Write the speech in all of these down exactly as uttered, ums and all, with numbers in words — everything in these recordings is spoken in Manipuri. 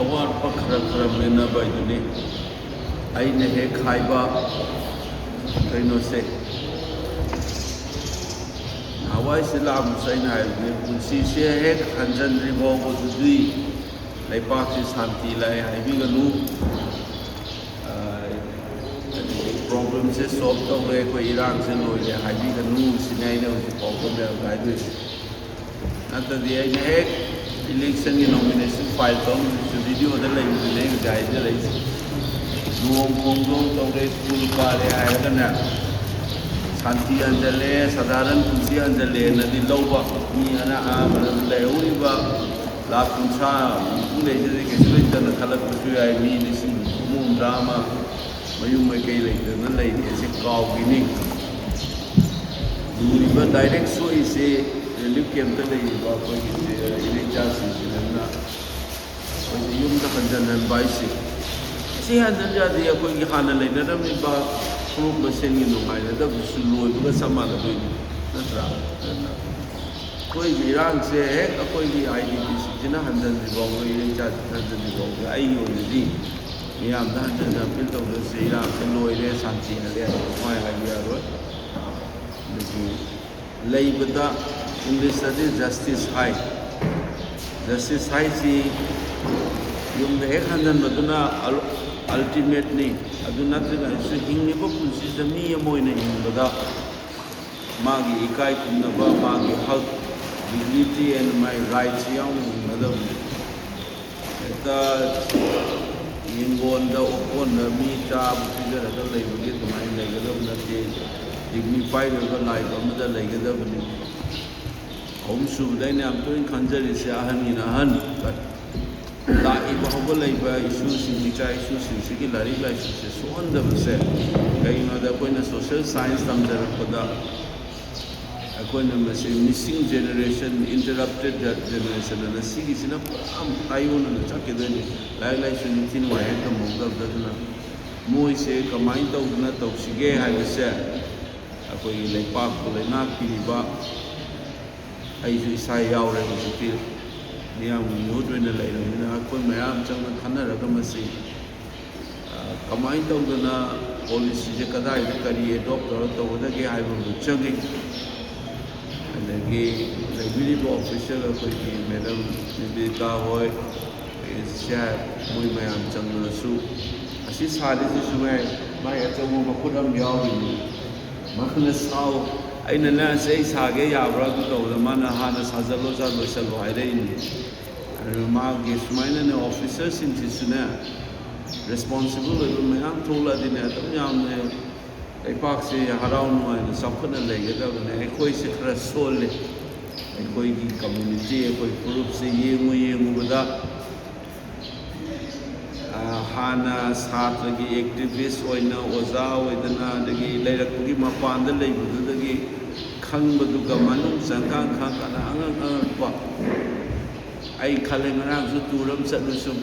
ꯑꯋꯥꯠꯄ ꯈꯔ ꯈꯔ ꯃꯦꯟꯅꯕ ꯍꯥꯏꯗꯨꯅꯤ꯫ ꯑꯩꯅ ꯍꯦꯛ ꯍꯥꯏꯕ ꯀꯩꯅꯣꯁꯦ, ꯅꯍꯥꯟꯋꯥꯏꯁꯤ ꯂꯥꯛꯑꯝꯕꯁꯨ ꯑꯩꯅ ꯍꯥꯏꯕꯅꯤ, ꯄꯨꯟꯁꯤꯁꯦ ꯍꯦꯛ ꯍꯟꯖꯤꯟꯗ꯭ꯔꯤ ꯐꯥꯎꯕꯗꯨꯗꯤ ꯂꯩꯄꯥꯛꯁꯤ ꯁꯥꯟꯇꯤ ꯂꯥꯛꯑꯦ ꯍꯥꯏꯕꯤꯒꯅꯨ꯫ ꯄ꯭ꯔꯣꯕ꯭ꯂꯦꯝꯁꯦ ꯁꯣꯜꯕ ꯇꯧꯔꯦ, ꯑꯩꯈꯣꯏ ꯏꯔꯥꯡꯁꯦ ꯂꯣꯏꯔꯦ ꯍꯥꯏꯕꯤꯒꯅꯨ, ꯁꯤꯅꯤ ꯑꯩꯅ ꯍꯧꯖꯤꯛ ꯐꯥꯎꯕ ꯃꯌꯥꯝꯗ ꯍꯥꯏꯗꯣꯏꯁꯦ꯫ ꯅꯠꯇ꯭ꯔꯗꯤ ꯑꯩꯅ ꯍꯦꯛ ꯏꯂꯦꯛꯁꯟꯒꯤ ꯅꯣꯃꯤꯅꯦꯁꯟ ꯐꯥꯏꯜ ꯇꯧꯔꯝꯕꯗꯨꯁꯨ ꯚꯤꯗꯤꯑꯣꯗ ꯂꯩꯕꯗꯨꯅꯦ ꯑꯩꯅ ꯍꯧꯖꯤꯛ ꯍꯥꯏꯖꯔꯛꯏꯁꯦ꯫ ꯂꯨꯍꯣꯡ ꯈꯣꯡꯗꯣꯡ ꯇꯧꯔꯦ, ꯁ꯭ꯀꯨꯜ ꯀꯥꯔꯦ ꯍꯥꯏꯔꯒꯅꯦ, ꯁꯥꯟꯇꯤ ꯍꯟꯖꯜꯂꯦ, ꯁꯥꯙꯥꯔꯟ ꯄꯨꯟꯁꯤ ꯍꯟꯖꯜꯂꯦꯅꯗꯤ ꯂꯧꯕ ꯃꯤ ꯑꯅ ꯑꯌꯥꯝꯕꯅ ꯂꯩꯍꯧꯔꯤꯕ ꯂꯥꯈ ꯀꯨꯟꯊ꯭ꯔꯥ ꯃꯨꯛ ꯂꯩꯗꯨꯗꯤ ꯀꯩꯁꯨ ꯂꯩꯇꯅ ꯈꯜꯂꯛꯄꯁꯨ ꯌꯥꯏ꯫ ꯃꯤ ꯂꯤꯁꯤꯡ ꯍꯨꯝꯐꯨ ꯍꯨꯝꯗ꯭ꯔꯥ ꯑꯃ ꯃꯌꯨꯝ ꯃꯀꯩ ꯂꯩꯇꯅ ꯂꯩꯔꯤ ꯑꯁꯤ ꯀꯥꯎꯈꯤꯅꯤ꯫ ꯂꯨꯔꯤꯕ ꯗꯥꯏꯔꯦꯛ ꯁꯣꯛꯏꯁꯦ ꯔꯤꯂꯤꯐ ꯀꯦꯝꯞꯇ ꯂꯩꯔꯤꯕ ꯑꯩꯈꯣꯏꯒꯤ ꯏꯔꯩꯆꯥꯁꯤꯡꯁꯤꯅ ꯑꯩꯈꯣꯏꯁꯦ ꯌꯨꯝꯗ ꯍꯟꯖꯟꯍꯟꯕ ꯍꯥꯏꯁꯦ꯫ ꯁꯤ ꯍꯟꯖꯟ ꯌꯥꯗꯦ, ꯑꯩꯈꯣꯏꯒꯤ ꯍꯥꯟꯅ ꯂꯩꯅꯔꯝꯃꯤꯕ ꯐꯨꯔꯨꯞ ꯃꯁꯦꯟꯒꯤ ꯅꯨꯡꯉꯥꯏꯅꯗꯕꯗꯨꯁꯨ ꯂꯣꯏꯕꯒ ꯆꯞ ꯃꯥꯟꯅꯗꯣꯏꯅꯤ, ꯅꯠꯇ꯭ꯔꯥ? ꯑꯗꯨꯅ ꯑꯩꯈꯣꯏꯒꯤ ꯏꯔꯥꯡꯁꯦ ꯍꯦꯛ ꯑꯩꯈꯣꯏꯒꯤ ꯑꯥꯏ ꯗꯤ ꯄꯤꯁꯤꯡꯁꯤꯅ ꯍꯟꯖꯟꯗ꯭ꯔꯤ ꯐꯥꯎꯕ, ꯏꯔꯩꯆꯥꯁꯤꯡ ꯍꯟꯖꯟꯗ꯭ꯔꯤ ꯐꯥꯎꯕ, ꯑꯩꯒꯤ ꯑꯣꯏꯅꯗꯤ ꯃꯤꯌꯥꯝꯗ ꯍꯟꯖꯟꯅ ꯑꯄꯤꯜ ꯇꯧꯖꯔꯤꯁꯦ, ꯏꯔꯥꯡꯁꯦ ꯂꯣꯏꯔꯦ, ꯁꯥꯟꯇꯤ ꯍꯜꯂꯦ ꯍꯥꯏꯕ ꯁꯨꯡꯍꯥꯏ ꯍꯥꯏꯕ ꯌꯥꯔꯣꯏ꯫ ꯑꯗꯒꯤ ꯂꯩꯕꯗ ꯏꯪꯂꯤꯁꯇꯗꯤ ꯖꯁꯇꯤꯁ ꯍꯥꯏ꯫ ꯖꯁꯇꯤꯁ ꯍꯥꯏꯁꯤ ꯌꯨꯝꯗ ꯍꯦꯛ ꯍꯟꯖꯟꯕꯗꯨꯅ ꯑꯜ-, ꯑꯜꯇꯤꯃꯦꯠꯅꯤ꯫ ꯑꯗꯨ ꯅꯠꯇ꯭ꯔꯒꯁꯨ ꯍꯤꯡꯂꯤꯕ ꯄꯨꯟꯁꯤꯁꯤꯗ ꯃꯤ ꯑꯃ ꯑꯣꯏꯅ ꯍꯤꯡꯕꯗ ꯃꯥꯒꯤ ꯏꯀꯥꯏ ꯈꯨꯝꯅꯕ, ꯃꯥꯒꯤ ꯍꯛ, dignity and my rights ꯌꯥꯎꯅ ꯍꯤꯡꯒꯗꯕꯅꯤ꯫ ꯍꯦꯛꯇ ꯌꯦꯡꯒꯣꯟꯗ, ꯑꯣꯛꯀꯣꯟꯗ ꯃꯤ ꯆꯥꯕ ꯄꯤꯖꯔꯒ ꯂꯩꯕꯒꯤ ꯑꯗꯨꯃꯥꯏꯅ ꯂꯩꯒꯗꯕ ꯅꯠꯇꯦ꯫ ꯗꯤꯒꯅꯤꯐꯥꯏ ꯑꯣꯏꯕ ꯂꯥꯏꯐ ꯑꯃꯗ ꯂꯩꯒꯗꯕꯅꯤ꯫ ꯑꯍꯨꯝꯁꯨꯕꯗ ꯑꯩꯅ ꯌꯥꯝ ꯇꯣꯏꯅ ꯈꯟꯖꯔꯤꯁꯦ, ꯑꯍꯟꯒꯤꯅ ꯑꯍꯟ, ꯂꯥꯛꯏꯕ ꯍꯧꯒꯠꯂꯛꯏꯕ ꯏꯁꯨꯁꯤꯡ, ꯏꯆꯥ ꯏꯁꯨꯁꯤꯡꯁꯤꯒꯤ ꯂꯥꯏꯔꯤꯛ ꯂꯥꯏꯁꯨꯁꯦ ꯁꯣꯛꯍꯟꯗꯕꯁꯦ꯫ ꯀꯩꯒꯤꯅꯣꯗ ꯑꯩꯈꯣꯏꯅ social science ꯇꯝꯖꯔꯛꯄꯗ ꯑꯩꯈꯣꯏꯅ ꯃꯁꯤ missing generation, interrupted generation ꯑꯅ ꯁꯤꯒꯤꯁꯤꯅ ꯄꯨꯔꯥ ꯇꯥꯏꯑꯣꯟꯅꯅ ꯆꯠꯈꯤꯗꯣꯏꯅꯤ꯫ ꯂꯥꯏꯔꯤꯛ ꯂꯥꯏꯁꯨ ꯅꯤꯡꯊꯤ ꯅꯨꯡꯉꯥꯏ ꯍꯦꯛ ꯇꯝꯍꯧꯗꯕꯗ꯫ ꯑꯗꯨꯅ ꯃꯣꯏꯁꯦ ꯀꯃꯥꯏꯅ ꯇꯧꯗꯅ ꯇꯧꯁꯤꯒꯦ ꯍꯥꯏꯕꯁꯦ ꯑꯩꯈꯣꯏꯒꯤ ꯂꯩꯄꯥꯛꯄꯨ ꯂꯩꯉꯥꯛꯄꯤꯔꯤꯕ, ꯑꯩꯁꯨ ꯏꯁꯥ ꯌꯥꯎꯔꯦ ꯍꯧꯖꯤꯛꯇꯤ, ꯃꯤꯌꯥꯝꯒꯤ ꯃꯤꯍꯨꯠ ꯑꯣꯏꯅ ꯂꯩꯔꯕꯅꯤꯅ ꯑꯩꯈꯣꯏ ꯃꯌꯥꯝ ꯆꯪꯅ ꯈꯟꯅꯔꯒ ꯃꯁꯤ, ꯑ, ꯀꯃꯥꯏꯅ ꯇꯧꯗꯅ ꯄꯣꯂꯤꯁꯤꯁꯦ ꯀꯗꯥꯏꯗ ꯀꯔꯤ ꯑꯦꯗꯣꯞ ꯇꯧꯔ ꯇꯧꯒꯗꯒꯦ ꯍꯥꯏꯕ ꯑꯃ ꯆꯪꯉꯤ꯫ ꯑꯗꯒꯤ ꯂꯩꯕꯤꯔꯤꯕ ꯑꯣꯐꯤꯁꯤꯌꯦꯜ ꯑꯩꯈꯣꯏꯒꯤ ꯃꯦꯗꯥꯝ ꯅꯤꯕꯦꯗꯤꯇꯥ ꯍꯣꯏ, ꯁꯤ ꯃꯣꯏ ꯃꯌꯥꯝ ꯆꯪꯗꯅꯁꯨ ꯑꯁꯤ ꯁꯥꯔꯤꯁꯤꯁꯨ ꯃꯥꯏ, ꯃꯥꯏ ꯑꯆꯧꯕ ꯃꯈꯨꯠ ꯑꯃ ꯌꯥꯎꯔꯤꯅꯤ꯫ ꯃꯥꯅ ꯁꯥꯎ, ꯑꯩꯅ ꯅꯪ ꯑꯁꯤ ꯑꯩ ꯁꯥꯒꯦ ꯌꯥꯕ꯭ꯔꯥ ꯑꯗꯨ ꯇꯧꯕꯗ ꯃꯥꯅ ꯍꯥꯟꯅ ꯁꯥꯖꯜꯂꯣ, ꯁꯥ ꯂꯣꯏꯁꯜꯂꯣ ꯍꯥꯏꯔꯛꯏꯅꯤ꯫ ꯑꯗꯨ ꯃꯥꯒꯤ ꯁꯨꯃꯥꯏꯅꯅꯦ ꯑꯣꯐꯤꯁꯔꯁꯤꯡꯁꯤꯁꯨꯅꯦ ꯔꯦꯁꯄꯣꯟꯁꯤꯕꯜ ꯑꯣꯏꯕ ꯃꯌꯥꯝ ꯊꯣꯛꯂꯛꯑꯗꯤꯅꯦ ꯑꯗꯨꯝ ꯌꯥꯝꯅ ꯂꯩꯄꯥꯛꯁꯤ ꯍꯔꯥꯎ ꯅꯨꯡꯉꯥꯏꯅ ꯆꯥꯎꯈꯠꯅ ꯂꯩꯒꯗꯕꯅꯦ꯫ ꯑꯩꯈꯣꯏꯁꯦ ꯈꯔ ꯁꯣꯜꯂꯦ꯫ ꯑꯩꯈꯣꯏꯒꯤ ꯀꯝꯃ꯭ꯌꯨꯅꯤꯇꯤ, ꯑꯩꯈꯣꯏ ꯐꯨꯔꯨꯞꯁꯦ ꯌꯦꯡꯉꯨ ꯌꯦꯡꯉꯨꯕꯗ, ꯑ, ꯍꯥꯟꯅ ꯁꯥꯇ꯭ꯔꯒꯤ ꯑꯦꯛꯇꯤꯚꯤꯁ ꯑꯣꯏꯅ ꯑꯣꯖꯥ ꯑꯣꯏꯗꯅ ꯑꯗꯒꯤ ꯂꯩꯔꯛꯄꯒꯤ ꯃꯄꯥꯟꯗ ꯂꯩꯕꯗꯨꯗꯒꯤ ꯈꯪꯕꯗꯨꯒ ꯃꯅꯨꯡ ꯆꯪꯀꯥꯟ ꯈꯪꯀꯥꯟꯗ ꯑꯉꯛ ꯑꯉꯛꯄ ꯑꯩ ꯈꯜꯂꯦ꯫ ꯉꯔꯥꯡꯁꯨ ꯇꯨꯔ ꯑꯃ ꯆꯠꯂꯨꯁꯨ,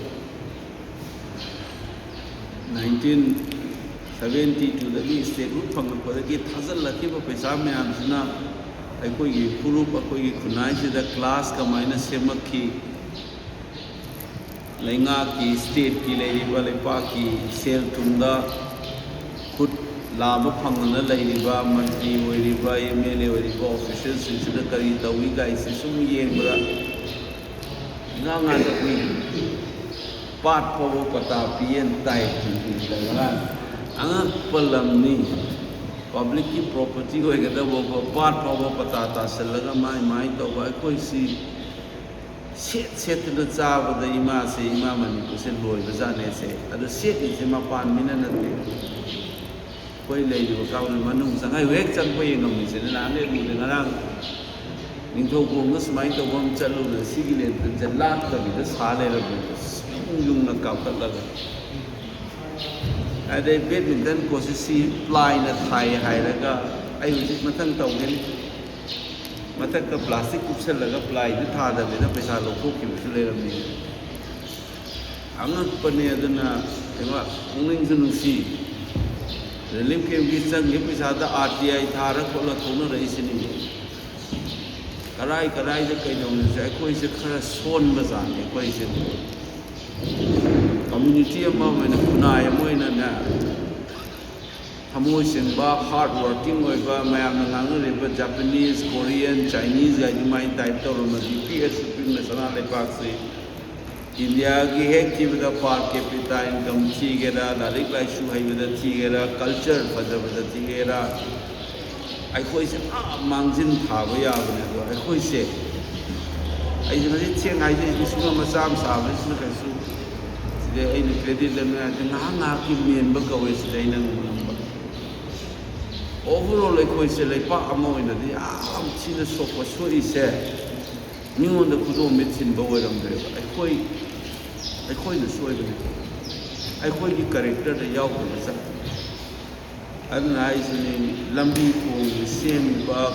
ꯅꯥꯏꯟꯇꯤꯟ ꯁꯚꯦꯟꯇꯤ ꯇꯨꯗꯒꯤ ꯁ꯭ꯇꯦꯠꯍꯨꯗ ꯐꯪꯉꯛꯄꯗꯒꯤ ꯊꯥꯖꯤꯜꯂꯛꯈꯤꯕ ꯄꯩꯁꯥ ꯃꯌꯥꯝꯁꯤꯅ ꯑꯩꯈꯣꯏꯒꯤ ꯐꯨꯔꯨꯞ, ꯑꯩꯈꯣꯏꯒꯤ ꯈꯨꯟꯅꯥꯏꯁꯤꯗ ꯀ꯭ꯂꯥꯁ ꯀꯃꯥꯏꯅ ꯁꯦꯝꯃꯛꯈꯤ, ꯂꯩꯉꯥꯛꯀꯤ, ꯁ꯭ꯇꯦꯠꯀꯤ ꯂꯩꯔꯤꯕ ꯂꯩꯄꯥꯛꯀꯤ ꯁꯦꯜ ꯊꯨꯝꯗ ꯈꯨꯠ ꯂꯥꯝꯕ ꯐꯪꯗꯅ ꯂꯩꯔꯤꯕ ꯃꯟꯇ꯭ꯔꯤ ꯑꯣꯏꯔꯤꯕ, ꯑꯦꯝ ꯑꯦꯜ ꯑꯦ ꯑꯣꯏꯔꯤꯕ ꯑꯣꯐꯤꯁꯦꯜꯁꯤꯡꯁꯤꯅ ꯀꯔꯤ ꯇꯧꯏ ꯀꯥꯏꯁꯤ ꯁꯨꯝ ꯌꯦꯡꯕꯗ ꯏꯉꯥꯡ ꯉꯥꯟꯅ ꯎꯏ꯫ ꯄꯥꯠ ꯐꯥꯎꯕ ꯄꯇꯥ ꯄꯤꯌꯦꯟ ꯇꯥꯏ꯫ ꯉꯔꯥꯡ ꯑꯉꯛꯄ ꯂꯝꯅꯤ꯫ ꯄꯕ꯭ꯂꯤꯛꯀꯤ ꯄ꯭ꯔꯣꯄꯔꯇꯤ ꯑꯣꯏꯒꯗꯕ ꯄꯥꯠ ꯐꯥꯎꯕ ꯄꯇꯥ ꯇꯥꯁꯤꯜꯂꯒ ꯃꯥꯏ ꯃꯥꯏ ꯇꯧꯕ꯫ ꯑꯩꯈꯣꯏꯁꯤ ꯁꯦꯠ ꯁꯦꯠꯇꯅ ꯆꯥꯕꯗ ꯏꯃꯥꯁꯦ, ꯏꯃꯥ ꯃꯅꯤꯄꯨꯔꯁꯦ ꯂꯣꯏꯕꯖꯥꯠꯅꯦꯁꯦ꯫ ꯑꯗꯣ ꯁꯦꯠꯂꯤꯁꯦ ꯃꯄꯥꯟ ꯃꯤꯅ ꯅꯠꯇꯦ꯫ ꯑꯩꯈꯣꯏ ꯂꯩꯔꯤꯕ ꯀꯥꯡꯕꯨ ꯃꯅꯨꯡ ꯆꯪꯉꯥꯏ ꯍꯦꯛ ꯆꯪꯕ ꯌꯦꯡꯉꯝꯃꯤꯁꯦ ꯅꯍꯥꯟ ꯂꯩꯕꯗ ꯉꯔꯥꯡ ꯅꯤꯡꯊꯧꯈꯣꯡꯗ ꯁꯨꯃꯥꯏꯅ ꯇꯧꯕ ꯑꯃ ꯆꯠꯂꯨꯕꯗ ꯁꯤꯒꯤ ꯂꯦꯟꯇꯟꯁꯦ ꯂꯥꯛꯇꯕꯤꯗ ꯁꯥ ꯂꯩꯔꯝꯃꯦ꯫ ꯌꯨꯡ ꯌꯨꯡꯅ ꯀꯥꯞꯈꯠꯂꯒ꯫ ꯑꯗꯩ ꯕꯦꯗꯃꯤꯟꯇꯟ ꯀꯣꯔꯠꯁꯦ ꯁꯤ ꯄ꯭ꯂꯥꯏꯅ ꯊꯥꯏ ꯍꯥꯏꯔꯒ ꯑꯩ ꯍꯧꯖꯤꯛ ꯃꯊꯪ ꯇꯧꯒꯅꯤ꯫ ꯃꯊꯛꯇ ꯄ꯭ꯂꯥꯁꯇꯤꯛ ꯀꯨꯞꯁꯜꯂꯒ ꯄ꯭ꯂꯥꯏꯗꯨ ꯊꯥꯗꯕꯤꯗ ꯄꯩꯁꯥ ꯂꯧꯊꯣꯛꯈꯤꯕꯁꯨ ꯂꯩꯔꯝꯃꯤ꯫ ꯑꯉꯛꯄꯅꯦ꯫ ꯑꯗꯨꯅ ꯀꯩꯅꯣ, ꯄꯨꯛꯅꯤꯡꯁꯨ ꯅꯨꯡꯁꯤ꯫ ꯔꯤꯂꯤꯐ ꯀꯦꯝꯞꯀꯤ ꯆꯪꯈꯤꯕ ꯄꯩꯁꯥꯗ ꯑꯥꯔ ꯇꯤ ꯑꯥꯏ ꯊꯥꯔ ꯈꯣꯠꯂ ꯊꯣꯛꯅꯔꯛꯏꯁꯤꯅꯤ꯫ ꯀꯔꯥꯏ ꯀꯔꯥꯏꯗ ꯀꯩꯗꯧꯅꯁꯦ ꯑꯩꯈꯣꯏꯁꯦ ꯈꯔ ꯁꯣꯟꯕ ꯖꯥꯠꯅꯤ꯫ ꯑꯩꯈꯣꯏꯁꯦ ꯀꯝꯃ꯭ꯌꯨꯅꯤꯇꯤ ꯑꯃ ꯑꯣꯏꯅ, ꯈꯨꯟꯅꯥꯏ ꯑꯃ ꯑꯣꯏꯅꯅꯦ, ꯊꯃꯣꯏ ꯁꯦꯡꯕ, ꯍꯥꯔꯗ ꯋꯥꯔꯀꯤꯡ ꯑꯣꯏꯕ, ꯃꯌꯥꯝꯅ ꯉꯥꯡꯅꯔꯤꯕ ꯖꯄꯅꯤꯁ, ꯀꯣꯔꯤꯌꯟ, ꯆꯥꯏꯅꯤꯁ ꯍꯥꯏꯗꯨꯃꯥꯏꯅ ꯇꯥꯏꯞ ꯇꯧꯔꯝꯃꯗꯤ ꯄꯤꯛꯑꯁꯨ ꯄꯤꯛꯅ ꯁꯅꯥ ꯂꯩꯕꯥꯛꯁꯤ ꯏꯟꯗꯤꯌꯥꯒꯤ ꯍꯦꯛ ꯊꯤꯕꯗ per capita income ꯊꯤꯒꯦꯔꯥ, ꯂꯥꯏꯔꯤꯛ ꯂꯥꯏꯁꯨ ꯍꯩꯕꯗ ꯊꯤꯒꯦꯔꯥ, ꯀꯜꯆꯔ ꯐꯖꯕꯗ ꯊꯤꯒꯦꯔꯥ, ꯑꯩꯈꯣꯏꯁꯦ ꯑꯥ ꯃꯥꯡꯖꯤꯟ ꯊꯥꯕ ꯌꯥꯕꯅꯦ꯫ ꯑꯗꯣ ꯑꯩꯈꯣꯏꯁꯦ, ꯑꯩꯁꯦ ꯉꯁꯤ ꯊꯦꯡꯅ ꯍꯥꯏꯖꯩ, ꯏꯁꯤꯡ ꯑꯃ ꯆꯥꯝ ꯁꯥꯕꯁꯤꯅ ꯀꯩꯁꯨ, ꯁꯤꯗ ꯑꯩꯅ ꯀ꯭ꯔꯦꯗꯤꯠ ꯂꯧꯅꯤꯡꯉꯥꯏ ꯅꯠꯇꯦ, ꯉꯥꯏꯍꯥꯛ ꯉꯥꯏꯍꯥꯛꯀꯤ ꯃꯦꯟꯕ ꯀꯧꯋꯦ ꯁꯤꯗ ꯑꯩꯅ ꯉꯝꯕ꯫ ꯑꯣꯚꯔꯑꯣꯜ ꯑꯩꯈꯣꯏꯁꯦ ꯂꯩꯄꯥꯛ ꯑꯃ ꯑꯣꯏꯅꯗꯤ ꯌꯥꯝ ꯊꯤꯅ ꯁꯣꯛꯄ, ꯁꯣꯛꯏꯁꯦ ꯃꯤꯉꯣꯟꯗ ꯈꯨꯗꯣꯝꯕꯤꯠ ꯊꯤꯟꯕ ꯑꯣꯏꯔꯝꯗ꯭ꯔꯦꯕ꯫ ꯑꯩꯈꯣꯏ, ꯑꯩꯈꯣꯏꯅ ꯁꯣꯏꯕꯅꯤ꯫ ꯑꯩꯈꯣꯏꯒꯤ ꯀꯦꯔꯦꯛꯇꯔꯗ ꯌꯥꯎꯗꯕ ꯆꯠ꯫ ꯑꯗꯨꯅ ꯍꯥꯏꯁꯤꯅꯤ, ꯂꯝꯕꯤ ꯊꯣꯡꯒꯤ ꯁꯦꯝꯃꯤꯕ,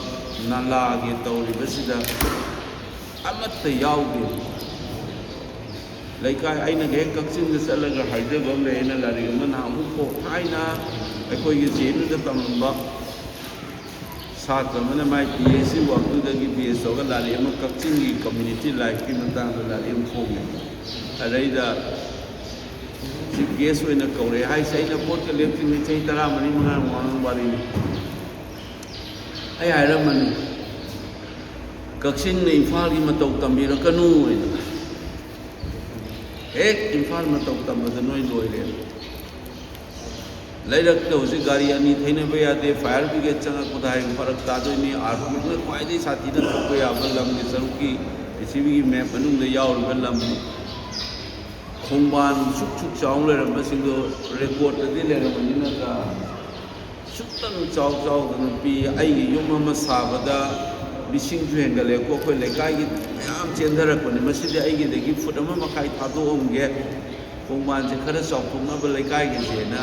ꯅꯂꯥꯒꯤ ꯇꯧꯔꯤꯕꯁꯤꯗ ꯑꯃꯠꯇ ꯌꯥꯎꯗꯦ꯫ ꯂꯩꯀꯥꯏ, ꯑꯩꯅ ꯍꯦꯛ ꯀꯛꯆꯤꯡꯗ ꯆꯠꯂꯒ ꯍꯥꯏꯖꯕ ꯑꯃ ꯂꯩ, ꯑꯩꯅ ꯂꯥꯏꯔꯤꯛ ꯑꯃ ꯅꯍꯥꯟꯃꯨꯛ ꯊꯥꯏꯅ ꯑꯩꯈꯣꯏꯒꯤ ꯖꯦ ꯑꯦꯟ ꯌꯨꯗ ꯇꯝꯂꯝꯕ ꯁꯥꯇ꯭ꯔ ꯑꯃꯅ ꯃꯥꯏ ꯄꯤ ꯑꯩꯆ ꯗꯤ ꯋꯥꯛꯇꯨꯗꯒꯤ ꯕꯦꯁ ꯇꯧꯔꯒ ꯂꯥꯏꯔꯤꯛ ꯑꯃ, ꯀꯛꯆꯤꯡꯒꯤ ꯀꯝꯃ꯭ꯌꯨꯅꯤꯇꯤ ꯂꯥꯏꯐꯀꯤ ꯃꯇꯥꯡꯗ ꯂꯥꯏꯔꯤꯛ ꯑꯃ ꯐꯣꯡꯉꯦ꯫ ꯑꯗꯩꯗ ꯆꯤꯐ ꯒꯦꯁ ꯑꯣꯏꯅ ꯀꯧꯔꯦ ꯍꯥꯏꯁꯦ, ꯑꯩꯅ ꯄꯣꯠꯀ ꯂꯦꯞꯇ꯭ꯔꯤꯉꯩ ꯆꯍꯤ ꯇꯔꯥꯃꯔꯤ ꯃꯉꯥ ꯃꯃꯥꯡ ꯋꯥꯔꯤꯅꯤ꯫ ꯑꯩ ꯍꯥꯏꯔꯝꯕꯅꯤ, "ꯀꯛꯆꯤꯡꯅ ꯏꯝꯐꯥꯜꯒꯤ ꯃꯇꯧ ꯇꯝꯕꯤꯔꯛꯀꯅꯨ" ꯍꯥꯏꯅ꯫ ꯍꯦꯛ ꯏꯝꯐꯥꯜ ꯃꯇꯧ ꯇꯝꯕꯗ ꯅꯣꯏ ꯂꯣꯏꯔꯦ꯫ ꯂꯩꯔꯛꯇ ꯍꯧꯖꯤꯛ ꯒꯥꯔꯤ ꯑꯅꯤ ꯊꯩꯅꯕ ꯌꯥꯗꯦ, ꯐꯥꯌꯔ ꯕ꯭ꯔꯤꯒꯦꯗ ꯆꯪꯉꯛꯄꯗ ꯍꯌꯦꯡ ꯐꯔꯛ ꯇꯥꯗꯣꯏꯅꯤ꯫ ꯑꯥꯔꯊꯀ꯭ꯋꯦꯛꯅ ꯈ꯭ꯋꯥꯏꯗꯒꯤ ꯁꯥꯊꯤꯅ ꯊꯣꯛꯄ ꯌꯥꯕ ꯂꯝꯒꯤ ꯁꯔꯨꯛꯀꯤ ꯄ꯭ꯔꯤꯊꯤꯕꯤꯒꯤ ꯃꯦꯞ ꯃꯅꯨꯡꯗ ꯌꯥꯎꯔꯤꯕ ꯂꯝꯅꯤ꯫ ꯈꯣꯡꯕꯥꯟ ꯁꯨꯛ ꯁꯨꯛ ꯆꯥꯎꯅ ꯂꯩꯔꯝꯕꯁꯤꯡꯗꯣ ꯔꯦꯀꯣꯔꯗꯇꯗꯤ ꯂꯩꯔꯝꯕꯅꯤꯅ, ꯁꯨꯛꯇꯪ ꯆꯥꯎ ꯆꯥꯎꯗꯅ ꯄꯤ꯫ ꯑꯩꯒꯤ ꯌꯨꯝ ꯑꯃ ꯁꯥꯕꯗ ꯃꯤꯁꯤꯡꯁꯨ ꯍꯦꯟꯒꯠꯂꯦꯀꯣ, ꯑꯩꯈꯣꯏ ꯂꯩꯀꯥꯏꯒꯤ ꯃꯌꯥꯝ ꯆꯦꯟꯊꯔꯛꯄꯅꯤ꯫ ꯃꯁꯤꯗꯤ ꯑꯩꯒꯤꯗꯒꯤ ꯐꯨꯠ ꯑꯃ ꯃꯈꯥꯏ ꯊꯥꯗꯣꯛꯑꯝꯒꯦ, ꯈꯣꯡꯕꯥꯟꯁꯦ ꯈꯔ ꯆꯥꯎꯊꯣꯛꯅꯕ ꯂꯩꯀꯥꯏꯒꯤꯁꯦꯅ꯫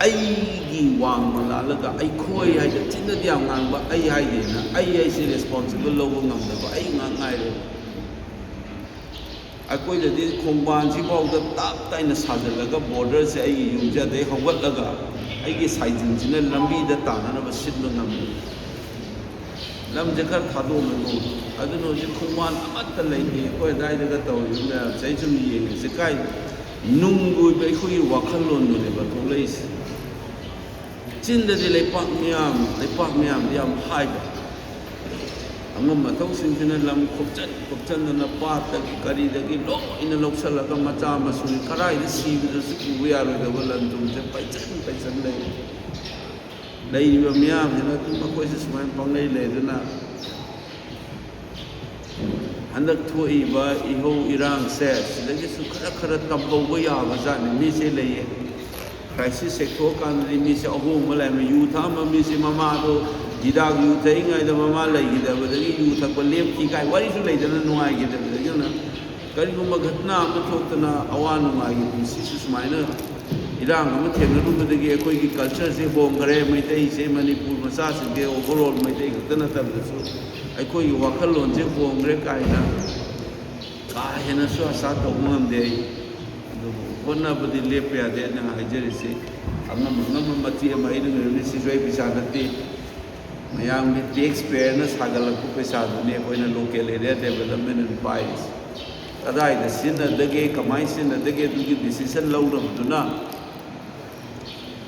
ꯑꯩꯒꯤ ꯋꯥꯡꯃ ꯂꯥꯜꯂꯒ ꯑꯩꯈꯣꯏ ꯍꯥꯏꯁꯦ ꯆꯤꯟꯅꯗꯤ ꯌꯥꯝ ꯉꯥꯡꯕ, ꯑꯩ ꯍꯥꯏꯗꯦꯅ ꯑꯩ ꯍꯥꯏꯁꯦ ꯔꯦꯁꯄꯣꯟꯁꯤꯕꯜ ꯂꯧꯕ ꯉꯝꯗꯕ ꯑꯩ ꯉꯥꯛ ꯉꯥꯏꯔꯦ꯫ ꯑꯩꯈꯣꯏꯗꯗꯤ ꯈꯣꯡꯕꯥꯟꯁꯤꯐꯥꯎꯗ ꯇꯞ ꯇꯥꯏꯅ ꯁꯥꯖꯤꯜꯂꯒ ꯕꯣꯔꯗꯔꯁꯦ ꯑꯩꯒꯤ ꯌꯨꯝꯁꯦ ꯑꯗꯩ ꯍꯧꯒꯠꯂꯒ ꯑꯩꯒꯤ ꯁꯥꯏꯖꯤꯟꯁꯤꯅ ꯂꯝꯕꯤꯗ ꯇꯥꯅꯅꯕ ꯁꯤꯟꯕ ꯉꯝꯃꯤ꯫ ꯂꯝꯁꯦ ꯈꯔ ꯊꯥꯗꯣꯛꯑꯝꯃꯦꯀꯣ꯫ ꯑꯗꯨꯅ ꯍꯧꯖꯤꯛ ꯈꯣꯡꯕꯥꯟ ꯑꯃꯠꯇ ꯂꯩꯇꯦ꯫ ꯑꯩꯈꯣꯏ ꯑꯗꯥꯏꯗꯒ ꯇꯧꯔꯤꯕ ꯃꯌꯥꯝꯁꯦ ꯑꯩ ꯁꯨꯝ ꯌꯦꯡꯉꯦ꯫ ꯁꯦ ꯀꯥꯏ ꯅꯨꯡꯒꯤ ꯑꯣꯏꯕ ꯑꯩꯈꯣꯏꯒꯤ ꯋꯥꯈꯜꯂꯣꯟꯗꯨꯅꯦꯕ ꯊꯣꯛꯂꯛꯏꯁꯦ꯫ ꯆꯤꯟꯗꯗꯤ ꯂꯩꯄꯥꯛ ꯃꯤꯌꯥꯝ, ꯂꯩꯄꯥꯛ ꯃꯤꯌꯥꯝꯗꯤ ꯌꯥꯝ ꯍꯥꯏꯕ꯫ ꯑꯉꯝ ꯑꯊꯧꯁꯤꯡꯁꯤꯅ ꯂꯝ ꯈꯣꯞꯆꯟ ꯈꯣꯞꯆꯟꯗꯅ ꯄꯥꯠꯇꯒꯤ ꯀꯔꯤꯗꯒꯤ ꯂꯣꯏꯅ ꯂꯧꯁꯜꯂꯒ ꯃꯆꯥ ꯃꯁꯨ ꯀꯗꯥꯏꯗ ꯁꯤꯕꯗꯁꯨ ꯄꯨꯕ ꯌꯥꯔꯣꯏꯗꯕ ꯂꯟ ꯊꯨꯝꯁꯦ ꯄꯩꯆꯟ ꯄꯩꯆꯟ ꯂꯩ꯫ ꯂꯩꯔꯤꯕ ꯃꯤꯌꯥꯝꯁꯤꯅ ꯑꯗꯨꯝ ꯃꯈꯣꯏꯁꯦ ꯁꯨꯃꯥꯏꯅ ꯄꯪꯂꯩ ꯂꯩꯗꯨꯅ ꯍꯟꯗꯛ ꯊꯣꯛꯏꯕ ꯏꯍꯧ ꯏꯔꯥꯡꯁꯦ ꯁꯤꯗꯒꯤꯁꯨ ꯈꯔ ꯈꯔ ꯇꯝꯍꯧꯕ ꯌꯥꯕ ꯖꯥꯠꯅꯤ꯫ ꯃꯤꯁꯦ ꯂꯩꯌꯦ, ꯀ꯭ꯔꯥꯏꯁꯤꯁ ꯍꯦꯛ ꯊꯣꯛꯑꯀꯥꯟꯗꯗꯤ ꯃꯤꯁꯦ ꯑꯍꯣꯡꯕ ꯂꯩꯔꯝꯃꯦ꯫ ꯌꯨ ꯊꯛꯑꯝꯕ ꯃꯤꯁꯦ ꯃꯃꯥꯗꯣ ꯍꯤꯗꯥꯛ ꯌꯨ ꯊꯛꯏꯉꯩꯗ ꯃꯃꯥ ꯂꯩꯈꯤꯗꯕꯗꯒꯤ ꯌꯨ ꯊꯛꯄ ꯂꯦꯞꯈꯤ ꯀꯥꯏ ꯋꯥꯔꯤꯁꯨ ꯂꯩꯗꯅ, ꯅꯨꯡꯉꯥꯏꯈꯤꯗꯕꯗꯒꯤ꯫ ꯑꯗꯨꯅ ꯀꯔꯤꯒꯨꯝꯕ ꯘꯇꯅꯥ ꯑꯃ ꯊꯣꯛꯇꯅ ꯑꯋꯥ ꯅꯨꯡꯉꯥꯏꯒꯤ ꯄꯨꯟꯁꯤꯁꯨ ꯁꯨꯃꯥꯏꯅ ꯏꯔꯥꯡ ꯑꯃ ꯊꯦꯡꯅꯔꯨꯕꯗꯒꯤ ꯑꯩꯈꯣꯏꯒꯤ ꯀꯜꯆꯔꯁꯦ ꯍꯣꯡꯈ꯭ꯔꯦ꯫ ꯃꯩꯇꯩꯁꯦ ꯃꯅꯤꯄꯨꯔ ꯃꯆꯥꯁꯤꯡꯁꯦ ꯑꯣꯚꯔꯑꯣꯜ ꯃꯩꯇꯩ ꯈꯛꯇ ꯅꯠꯇꯕꯗꯁꯨ ꯑꯩꯈꯣꯏꯒꯤ ꯋꯥꯈꯜꯂꯣꯟꯁꯦ ꯍꯣꯡꯈ꯭ꯔꯦ ꯀꯥꯏꯅ ꯀꯥ ꯍꯦꯟꯅꯁꯨ ꯑꯁꯥ ꯇꯧꯕ ꯉꯝꯗꯦ ꯑꯩ꯫ ꯑꯗꯨꯕꯨ ꯍꯣꯠꯅꯕꯗꯤ ꯂꯦꯞꯄ ꯌꯥꯗꯦ꯫ ꯑꯩꯅ ꯍꯥꯏꯖꯔꯤꯁꯤ ꯑꯉꯝ ꯑꯉꯝꯕ ꯃꯇꯦꯛ ꯑꯃ ꯑꯩꯅ ꯉꯝꯃꯤꯁꯤꯁꯨ ꯑꯩ ꯄꯩꯁꯥ ꯅꯠꯇꯦ꯫ ꯃꯌꯥꯝꯒꯤ ꯇꯦꯛꯁ ꯄꯦꯌꯔꯅ ꯁꯥꯒꯠꯂꯛꯄ ꯄꯩꯁꯥꯗꯨꯅꯤ ꯑꯩꯈꯣꯏꯅ ꯂꯣꯀꯦꯜ ꯑꯦꯔꯤꯌꯥ ꯗꯦꯕꯂꯞꯃꯦꯟ ꯑꯣꯏꯅ ꯄꯥꯏꯔꯤꯁꯦ꯫ ꯀꯗꯥꯏꯗ ꯁꯤꯖꯤꯟꯅꯗꯒꯦ, ꯀꯃꯥꯏꯅ ꯁꯤꯖꯤꯟꯅꯗꯒꯦ, ꯑꯗꯨꯒꯤ ꯗꯤꯁꯤꯖꯟ ꯂꯧꯅꯕꯗꯨꯅ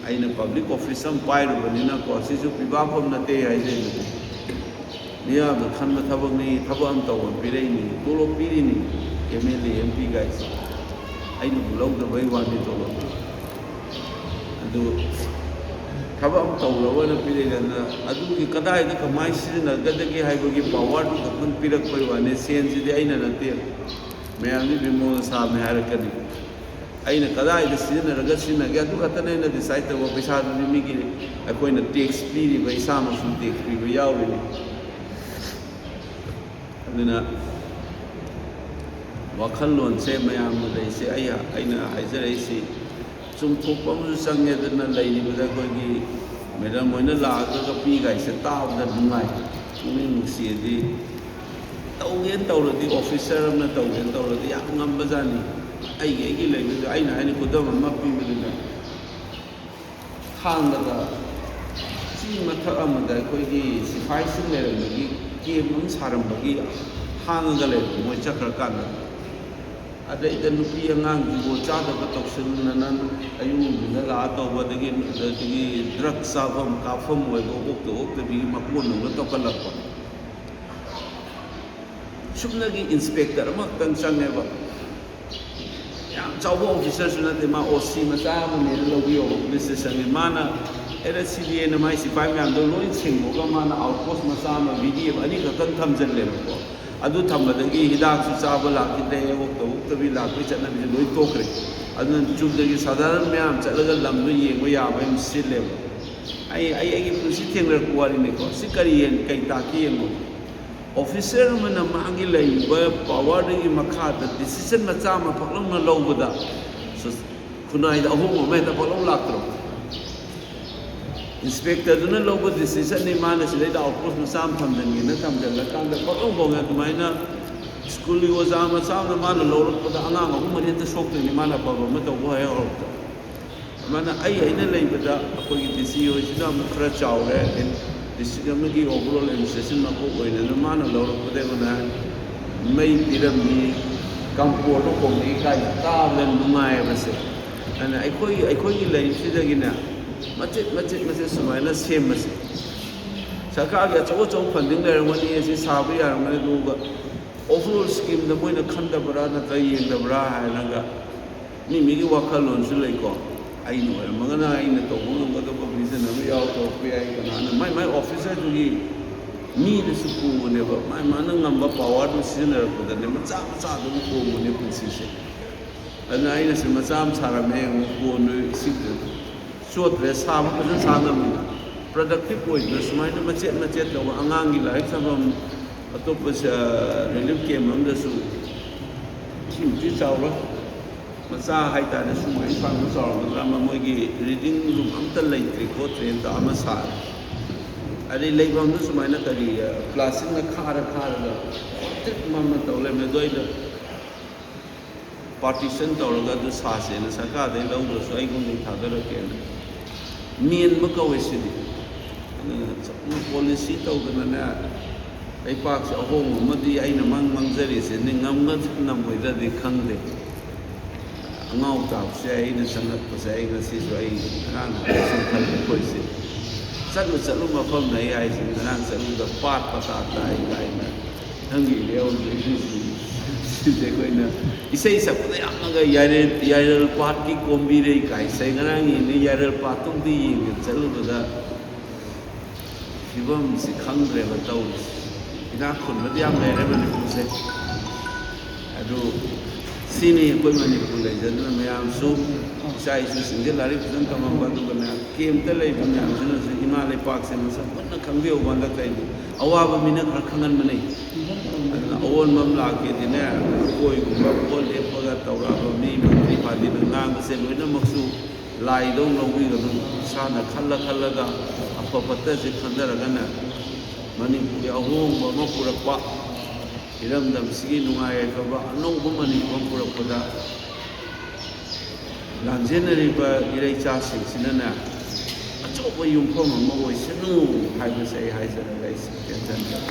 ꯑꯩꯅ ꯄꯕ꯭ꯂꯤꯛ ꯑꯣꯐꯤꯁ ꯑꯃ ꯄꯥꯏꯔꯨꯕꯅꯤꯅꯀꯣ, ꯁꯤꯁꯨ ꯄꯤꯕꯥ ꯐꯝ ꯅꯠꯇꯦ ꯍꯥꯏꯖꯩ꯫ ꯃꯤꯌꯥꯝꯅ ꯈꯟꯕ ꯊꯕꯛꯅꯤ, ꯊꯕꯛ ꯑꯃ ꯇꯧꯕ ꯄꯤꯔꯛꯏꯅꯤ, ꯇꯣꯂꯣꯞ ꯄꯤꯔꯤꯅꯤ M L A, M P ꯒꯥꯏꯁꯦ꯫ ꯑꯩꯅꯕꯨ ꯂꯧꯗꯕꯩ ꯋꯥꯅꯤ ꯇꯣꯂꯣꯞ꯫ ꯑꯗꯨ ꯊꯕꯛ ꯑꯃ ꯇꯧꯔꯒ ꯑꯣꯏꯅ ꯄꯤꯔꯛꯏꯗꯅ, ꯑꯗꯨꯒꯤ ꯀꯗꯥꯏꯗ ꯀꯃꯥꯏꯅ ꯁꯤꯖꯤꯟꯅꯒꯗꯒꯦ ꯍꯥꯏꯕꯒꯤ ꯄꯋꯥꯔꯗꯨ ꯈꯛꯇꯪ ꯄꯤꯔꯛꯄꯩ ꯋꯥꯅꯤ꯫ ꯁꯦꯟꯁꯤꯗꯤ ꯑꯩꯅ ꯅꯠꯇꯦ, ꯃꯌꯥꯝꯗꯤ ꯃꯤꯃꯣꯟ ꯁꯥꯕꯅꯤ ꯍꯥꯏꯔꯛꯀꯅꯤ꯫ ꯑꯩꯅ ꯀꯗꯥꯏꯗ ꯁꯤꯖꯤꯟꯅꯔꯒ ꯁꯤꯖꯤꯟꯅꯒꯦ ꯑꯗꯨ ꯈꯛꯇꯅꯦ ꯑꯩꯅ ꯗꯤꯁꯥꯏꯠ ꯇꯧꯕ꯫ ꯄꯩꯁꯥꯗꯨꯗꯤ ꯃꯤꯒꯤ ꯑꯩꯈꯣꯏꯅ ꯇꯦꯛꯁ ꯄꯤꯔꯤꯕ, ꯏꯁꯥꯃꯛꯁꯨ ꯇꯦꯛꯁ ꯄꯤꯕ ꯌꯥꯎꯔꯤꯅꯤ꯫ ꯑꯗꯨꯅ ꯋꯥꯈꯜꯂꯣꯟꯁꯦ ꯃꯌꯥꯝꯅ ꯂꯩꯁꯦ, ꯑꯩ, ꯑꯩꯅ ꯍꯥꯏꯖꯔꯛꯏꯁꯤ ꯆꯨꯝꯊꯣꯛꯄ ꯑꯃꯁꯨ ꯆꯪꯉꯦꯗꯅ꯫ ꯂꯩꯔꯤꯕꯗ ꯑꯩꯈꯣꯏꯒꯤ ꯃꯦꯗꯥꯝ ꯍꯣꯏꯅ ꯂꯥꯛꯑꯒ ꯄꯤꯒꯥꯏꯁꯦ ꯇꯥꯕꯗ ꯅꯨꯡꯉꯥꯏ, ꯄꯨꯛꯅꯤꯡ ꯅꯨꯡꯁꯤꯌꯦꯗꯤ꯫ ꯇꯧꯒꯦꯅ ꯇꯧꯔꯗꯤ, ꯑꯣꯐꯤꯁꯔ ꯑꯃꯅ ꯇꯧꯒꯦꯅ ꯇꯧꯔꯗꯤ ꯌꯥꯝ ꯉꯝꯕꯖꯥꯠꯅꯤ꯫ ꯑꯩꯒꯤ, ꯑꯩꯒꯤ ꯂꯩꯕꯗ ꯑꯩꯅ ꯍꯥꯏꯅ ꯈꯨꯗꯝ ꯑꯃ ꯄꯤꯕꯗꯨꯗ ꯈꯥꯡꯂꯒ ꯆꯤꯡ ꯃꯊꯛ ꯑꯃꯗ ꯑꯩꯈꯣꯏꯒꯤ ꯁꯤꯐꯥꯏꯁꯤꯡ ꯂꯩꯔꯝꯕꯒꯤ ꯀꯦꯝ ꯑꯃ ꯁꯥꯔꯝꯕꯒꯤ ꯍꯥꯡꯉꯒ ꯂꯩꯕ ꯃꯣꯏ ꯆꯠꯈ꯭ꯔꯀꯥꯟꯗ꯫ ꯑꯗꯩꯗ ꯅꯨꯄꯤ ꯑꯉꯥꯡ ꯖꯨꯒꯣꯠ ꯆꯥꯗꯕ ꯇꯧꯁꯤꯟꯅꯅ ꯑꯌꯨꯛ ꯅꯨꯡꯊꯤꯟꯗ ꯂꯥꯛꯑ ꯇꯧꯕ, ꯑꯗꯒꯤ ꯑꯗꯒꯤ ꯗ꯭ꯔꯒ ꯆꯥꯐꯝ ꯀꯥꯞꯐꯝ ꯑꯣꯏꯕ ꯑꯣꯛꯇ ꯑꯣꯛꯇꯕꯤꯒꯤ ꯃꯀꯣꯟꯗꯧꯅ ꯇꯧꯈꯠꯂꯛꯄ꯫ ꯁꯨꯞꯅꯒꯤ ꯏꯟꯁꯄꯦꯛꯇꯔ ꯑꯃꯈꯛꯇꯪ ꯆꯪꯉꯦꯕ꯫ ꯌꯥꯝ ꯆꯥꯎꯕ ꯑꯣꯐꯤꯁꯔꯁꯨ ꯅꯠꯇꯦ, ꯃꯥ ꯑꯣ ꯁꯤ ꯃꯆꯥ ꯑꯃꯅꯦꯅ ꯂꯧꯕꯤꯌꯣꯕ ꯄꯨꯂꯤꯁ ꯁ꯭ꯇꯦꯁꯟꯒꯤ꯫ ꯃꯥꯅ ꯑꯦꯔ ꯁꯤ ꯕꯤ ꯑꯥꯏꯅ ꯃꯥꯏ ꯁꯤꯐꯥꯏ ꯃꯌꯥꯝꯗꯣ ꯂꯣꯏ ꯁꯦꯡꯗꯣꯛꯑꯒ ꯃꯥꯅ ꯑꯥꯎꯠ ꯄꯣꯁ ꯃꯆꯥ ꯑꯃ ꯚꯤ ꯗꯤ ꯑꯦꯐ ꯑꯅꯤꯈꯛꯇꯪ ꯊꯝꯖꯤꯜꯂꯦꯕꯀꯣ꯫ ꯑꯗꯨ ꯊꯝꯕꯗꯒꯤ ꯍꯤꯗꯥꯛꯁꯨ ꯆꯥꯕ ꯂꯥꯛꯈꯤꯗ꯭ꯔꯦ, ꯑꯣꯛꯇ ꯑꯣꯛꯇꯕꯤ ꯂꯥꯛꯄꯒꯤ ꯆꯠꯅꯕꯤꯁꯦ ꯂꯣꯏ ꯇꯣꯛꯈ꯭ꯔꯦ꯫ ꯑꯗꯨꯅ ꯆꯨꯝꯅꯒꯤ ꯁꯥꯙꯥꯔꯟ ꯃꯌꯥꯝ ꯆꯠꯂꯒ ꯂꯝꯗꯣ ꯌꯦꯡꯕ ꯌꯥꯕ ꯌꯥꯝ ꯁꯤꯜꯂꯦꯕ꯫ ꯑꯩ ꯑꯩ ꯑꯩꯒꯤ ꯄꯨꯟꯁꯤ ꯊꯦꯡꯅꯔꯛꯄ ꯋꯥꯔꯤꯅꯤꯀꯣ꯫ ꯁꯤ ꯀꯔꯤ ꯌꯦꯡ-, ꯀꯩ ꯇꯥꯛꯀꯦ ꯌꯦꯡꯉꯣ꯫ ꯑꯣꯐꯤꯁꯔ ꯑꯃꯅ ꯃꯥꯒꯤ ꯂꯩꯔꯤꯕ ꯄꯥꯋꯔꯗꯨꯒꯤ ꯃꯈꯥꯗ ꯗꯤꯁꯤꯖꯟ ꯃꯆꯥ ꯑꯃ ꯐꯛ ꯂꯥꯎꯅ ꯂꯧꯕꯗ ꯁ-, ꯈꯨꯟꯅꯥꯏꯗ ꯑꯍꯣꯡꯕ ꯑꯃ ꯍꯦꯛꯇ ꯐꯛ ꯂꯥꯎ ꯂꯥꯛꯇ꯭ꯔꯣ? ꯏꯟꯁꯄꯦꯛꯇꯔꯗꯨꯅ ꯂꯧꯕ ꯗꯤꯁꯤꯖꯟꯅꯤ, ꯃꯥꯅ ꯁꯤꯗꯩꯗ ꯑꯥꯎꯠ ꯄꯣꯁ ꯃꯆꯥ ꯑꯃ ꯊꯝꯖꯟꯒꯦꯅ ꯊꯝꯖꯜꯂꯀꯥꯟꯗ ꯐꯛ ꯂꯥꯎ ꯍꯣꯡꯉꯦ꯫ ꯑꯗꯨꯃꯥꯏꯅ ꯁ꯭ꯀꯨꯜꯒꯤ ꯑꯣꯖꯥ ꯃꯆꯥ ꯑꯃꯅ ꯃꯥꯅ ꯂꯧꯔꯛꯄꯗ ꯑꯉꯥꯡ ꯑꯍꯨꯝ ꯃꯔꯤ ꯍꯦꯛꯇ ꯁꯣꯛꯇꯣꯏꯅꯤ, ꯃꯥꯅ ꯑꯐꯕ ꯑꯃ ꯇꯧꯕ ꯍꯦꯛ ꯍꯧꯔꯛꯄꯗ꯫ ꯑꯗꯨꯃꯥꯏꯅ ꯑꯩ ꯑꯩꯅ ꯂꯩꯕꯗ ꯑꯩꯈꯣꯏꯒꯤ ꯗꯤ ꯁꯤ ꯍꯣꯏꯁꯤꯅ ꯑꯃꯨꯛ ꯈꯔ ꯆꯥꯎꯔꯦ, ꯗꯤꯁꯇ꯭ꯔꯤꯛ ꯑꯃꯒꯤ ꯑꯣꯚꯔꯑꯣꯜ ꯑꯦꯗꯃꯤꯅꯤꯁꯇ꯭ꯔꯦꯁꯟ ꯃꯀꯣꯛ ꯑꯣꯏꯅ ꯑꯗꯨꯝ ꯃꯥꯅ ꯂꯧꯔꯛꯄꯗꯒꯤ ꯍꯧꯅ ꯃꯩ ꯄꯤꯔꯝꯃꯤ, ꯀꯝꯄꯣꯔꯗꯣ ꯈꯣꯡꯉꯛꯏ ꯀꯥꯏꯅ ꯇꯥꯕꯗ ꯅꯨꯡꯉꯥꯏꯕꯁꯦ꯫ ꯑꯗꯨꯅ ꯑꯩꯈꯣꯏꯒꯤ, ꯑꯩꯈꯣꯏꯒꯤ ꯂꯩꯔꯤꯁꯤꯗꯒꯤꯅꯦ ꯃꯆꯦꯠ ꯃꯆꯦꯠ ꯃꯆꯦꯠ ꯁꯨꯃꯥꯏꯅ ꯁꯦꯝꯕꯁꯦ꯫ ꯁꯔꯀꯥꯔꯒꯤ ꯑꯆꯧ ꯑꯆꯧꯕ ꯐꯟꯗꯤꯡ ꯂꯩꯔꯝꯒꯅꯤ, ꯑꯁꯤ ꯁꯥꯕ ꯌꯥꯔꯝꯒꯅꯤ, ꯑꯗꯨꯒ ꯑꯣꯚꯔꯑꯣꯜ ꯁ꯭ꯀꯤꯝꯗ ꯃꯣꯏꯅ ꯈꯟꯗꯕ꯭ꯔꯥ ꯅꯠꯇ꯭ꯔꯒ ꯌꯦꯡꯗꯕ꯭ꯔꯥ ꯍꯥꯏꯔꯒ ꯃꯤ ꯃꯤꯒꯤ ꯋꯥꯈꯜꯂꯣꯟꯁꯨ ꯂꯩꯀꯣ꯫ ꯑꯩꯅ ꯑꯣꯏꯔꯝꯃꯒꯅ ꯑꯩꯅ ꯇꯧꯕ ꯉꯝꯒꯗꯕ ꯚꯤꯖꯟ ꯑꯃ ꯌꯥꯎꯔ ꯇꯧꯔꯛꯄ ꯌꯥꯏ꯫ ꯀꯅꯥꯅ ꯃꯥꯏ ꯃꯥꯏ ꯑꯣꯐꯤꯁꯔꯗꯨꯒꯤ ꯃꯤꯗꯁꯨ ꯄꯨꯕꯅꯦꯕ, ꯃꯥꯏ ꯃꯥꯅ ꯉꯝꯕ ꯄꯥꯋꯔꯗꯨ ꯁꯤꯖꯤꯟꯅꯔꯛꯄꯗꯅꯦ ꯃꯆꯥ ꯃꯆꯥ ꯑꯗꯨꯝ ꯍꯣꯡꯕꯅꯦ ꯄꯨꯟꯁꯤꯁꯦ꯫ ꯑꯗꯨꯅ ꯑꯩꯅꯁꯨ ꯃꯆꯥ ꯑꯃ ꯁꯥꯔꯝꯃꯦ, ꯌꯦꯡꯉꯨ, ꯀꯣꯟꯗꯨ ꯏꯁꯤꯡꯗ ꯆꯣꯠꯇ꯭ꯔꯦ, ꯁꯥꯕ ꯐꯖꯅ ꯁꯥ ꯉꯝꯃꯤꯅ꯫ ꯄ꯭ꯔꯗꯛꯇꯤꯞ ꯑꯣꯏꯗꯅ ꯁꯨꯃꯥꯏꯅ ꯃꯆꯦꯠ ꯃꯆꯦꯠ ꯇꯧꯕ, ꯑꯉꯥꯡꯒꯤ ꯂꯥꯏꯔꯤꯛ ꯇꯝꯐꯝ, ꯑꯇꯣꯞꯄ ꯔꯤꯂꯤꯐ ꯀꯦꯝ ꯑꯃꯗꯁꯨ ꯊꯤꯃꯨꯛꯇꯤ ꯆꯥꯎꯔꯣꯏ꯫ ꯃꯆꯥ ꯍꯥꯏꯇꯥꯔꯦ, ꯁꯨꯝ ꯃꯣꯏ ꯏꯝꯐꯥꯜꯗ ꯆꯥꯎꯔꯝꯒꯗ꯭ꯔꯥ ꯑꯃ, ꯃꯣꯏꯒꯤ ꯔꯤꯗꯤꯡ ꯔꯨꯝ ꯑꯝꯇ ꯂꯩꯇ꯭ꯔꯦꯀꯣ, ꯇ꯭ꯔꯦꯟꯗ ꯑꯃ ꯁꯥꯔꯦ꯫ ꯑꯗꯩ ꯂꯩꯐꯝꯗꯨ ꯁꯨꯃꯥꯏꯅ ꯀꯔꯤ, ꯀ꯭ꯂꯥꯁꯁꯤꯡꯅ ꯈꯥꯔ ꯈꯥꯔꯒ ꯇ꯭ꯔꯤꯛ ꯃꯝꯅ ꯇꯧ ꯂꯩꯔꯝꯃꯦ꯫ ꯑꯗꯣ ꯑꯩꯅ ꯄꯥꯔꯇꯤꯁꯟ ꯇꯧꯔꯒ ꯑꯗꯨ ꯁꯥꯁꯦꯅ ꯁꯔꯀꯥꯔꯗꯩ ꯂꯧꯗ꯭ꯔꯁꯨ ꯑꯩꯉꯣꯟꯗ ꯊꯥꯗꯔꯛꯀꯦꯅ ꯃꯦꯟꯕ ꯀꯧꯋꯦ ꯁꯤꯗꯤ꯫ ꯆꯠꯅ ꯄꯣꯂꯤꯁꯤ ꯇꯧꯗꯅꯅꯦ, ꯂꯩꯄꯥꯛꯁꯦ ꯑꯍꯣꯡꯕ ꯑꯃꯗꯤ ꯑꯩꯅ ꯃꯪ ꯃꯪꯖꯔꯤꯁꯦ ꯅꯤꯡꯉꯝꯒꯗ꯭ꯔꯥ ꯉꯝꯃꯣꯏꯗ꯭ꯔꯗꯤ ꯈꯪꯗꯦ꯫ ꯑꯉꯥꯎ ꯇꯥꯕꯁꯦ ꯑꯩꯅ ꯆꯪꯉꯛꯄꯁꯦ, ꯑꯩ ꯉꯁꯤꯁꯨ ꯑꯩ ꯉꯔꯥꯡ ꯁꯨꯝ ꯈꯜꯂꯦ, ꯑꯩꯈꯣꯏꯁꯦ ꯆꯠꯂꯨ ꯆꯠꯂꯨ ꯃꯐꯝꯗ ꯑꯩ ꯍꯥꯏꯁꯦ, ꯉꯔꯥꯡ ꯆꯠꯂꯨꯗ ꯄꯥꯠ ꯄꯇꯥ ꯇꯥꯏ ꯀꯥꯏꯅ ꯅꯪꯒꯤ ꯌꯥꯎꯗ꯭ꯔꯤꯁꯤꯡꯁꯦ ꯑꯩꯈꯣꯏꯅ ꯏꯁꯩ ꯁꯛꯄꯗ ꯌꯥꯝꯅꯒ ꯌꯥꯏꯔꯦꯜ, ꯌꯥꯏꯔꯦꯜ ꯄꯥꯠꯀꯤ ꯀꯣꯝꯕꯤꯔꯩ ꯀꯥꯏꯁꯦ ꯉꯔꯥꯡ ꯌꯦꯡꯉꯦ, ꯌꯥꯏꯔꯦꯜ ꯄꯥꯠꯇꯨꯝꯗꯤ ꯌꯦꯡꯒꯦ ꯆꯠꯂꯨꯕꯗ ꯐꯤꯕꯝꯁꯤ ꯈꯪꯗ꯭ꯔꯦꯕ ꯇꯧꯔꯤꯁꯦ꯫ ꯏꯅꯥꯛ ꯈꯨꯟꯕꯗꯤ ꯌꯥꯝ ꯂꯩꯔꯦ ꯃꯅꯤꯄꯨꯔꯁꯦ꯫ ꯑꯗꯨ ꯁꯤꯅꯤ ꯑꯩꯈꯣꯏ ꯃꯅꯤꯄꯨꯔ ꯂꯩꯖꯗꯅ ꯃꯌꯥꯝꯁꯨ, ꯏꯆꯥ ꯏꯁꯨꯁꯤꯡꯁꯦ ꯂꯥꯏꯔꯤꯛ ꯐꯖꯅ ꯇꯝꯍꯟꯕ, ꯑꯗꯨꯒꯅꯦ ꯀꯦꯝꯇ ꯂꯩꯕ ꯃꯌꯥꯝꯁꯤꯅꯁꯨ ꯏꯃꯥ ꯂꯩꯄꯥꯛꯁꯦ ꯃꯁꯛ ꯃꯨꯟꯅ ꯈꯪꯕꯤꯍꯧꯕ ꯍꯟꯗꯛꯇꯩꯗꯤ꯫ ꯑꯋꯥꯕ ꯃꯤꯅ ꯈꯔ ꯈꯪꯍꯟꯕꯅꯤ꯫ ꯑꯗꯨꯅ ꯑꯑꯣꯟꯕ ꯑꯃ ꯂꯥꯛꯀꯦꯗꯤꯅꯦ, ꯑꯩꯈꯣꯏꯒꯨꯝꯕ ꯚꯣꯠ ꯂꯦꯞꯄꯒ ꯇꯧꯔꯛꯑꯕ ꯃꯤ ꯃꯟꯇ꯭ꯔꯤ ꯄꯥꯟꯇꯤꯅ ꯉꯥꯡꯕꯁꯦ ꯂꯣꯏꯅꯃꯛꯁꯨ ꯂꯥꯏꯗꯧ ꯂꯧꯕꯤꯒꯅꯨ꯫ ꯏꯁꯥꯅ ꯈꯜꯂ ꯈꯜꯂꯒ ꯑꯐ ꯐꯠꯇꯁꯦ ꯈꯟꯊꯔꯒꯅꯦ, ꯃꯅꯤꯄꯨꯔꯒꯤ ꯑꯍꯣꯡꯕ ꯑꯃ ꯄꯨꯔꯛꯄ, ꯏꯔꯝꯗꯝꯁꯤꯒꯤ ꯅꯨꯡꯉꯥꯏ ꯌꯥꯏꯐꯕ ꯑꯅꯧꯕ ꯃꯅꯤꯄꯨꯔ ꯑꯃ ꯄꯨꯔꯛꯄꯗ ꯂꯥꯟꯖꯦꯟꯅꯔꯤꯕ ꯏꯔꯩꯆꯥꯁꯤꯡꯁꯤꯅꯅꯦ ꯑꯆꯧꯕ ꯌꯨꯝꯐꯝ ꯑꯃ ꯑꯣꯏꯁꯅꯨ ꯍꯥꯏꯕꯁꯦ ꯑꯩ ꯍꯥꯏꯖꯔꯒ ꯑꯩ ꯇꯦꯟꯖꯟꯖꯔꯦ꯫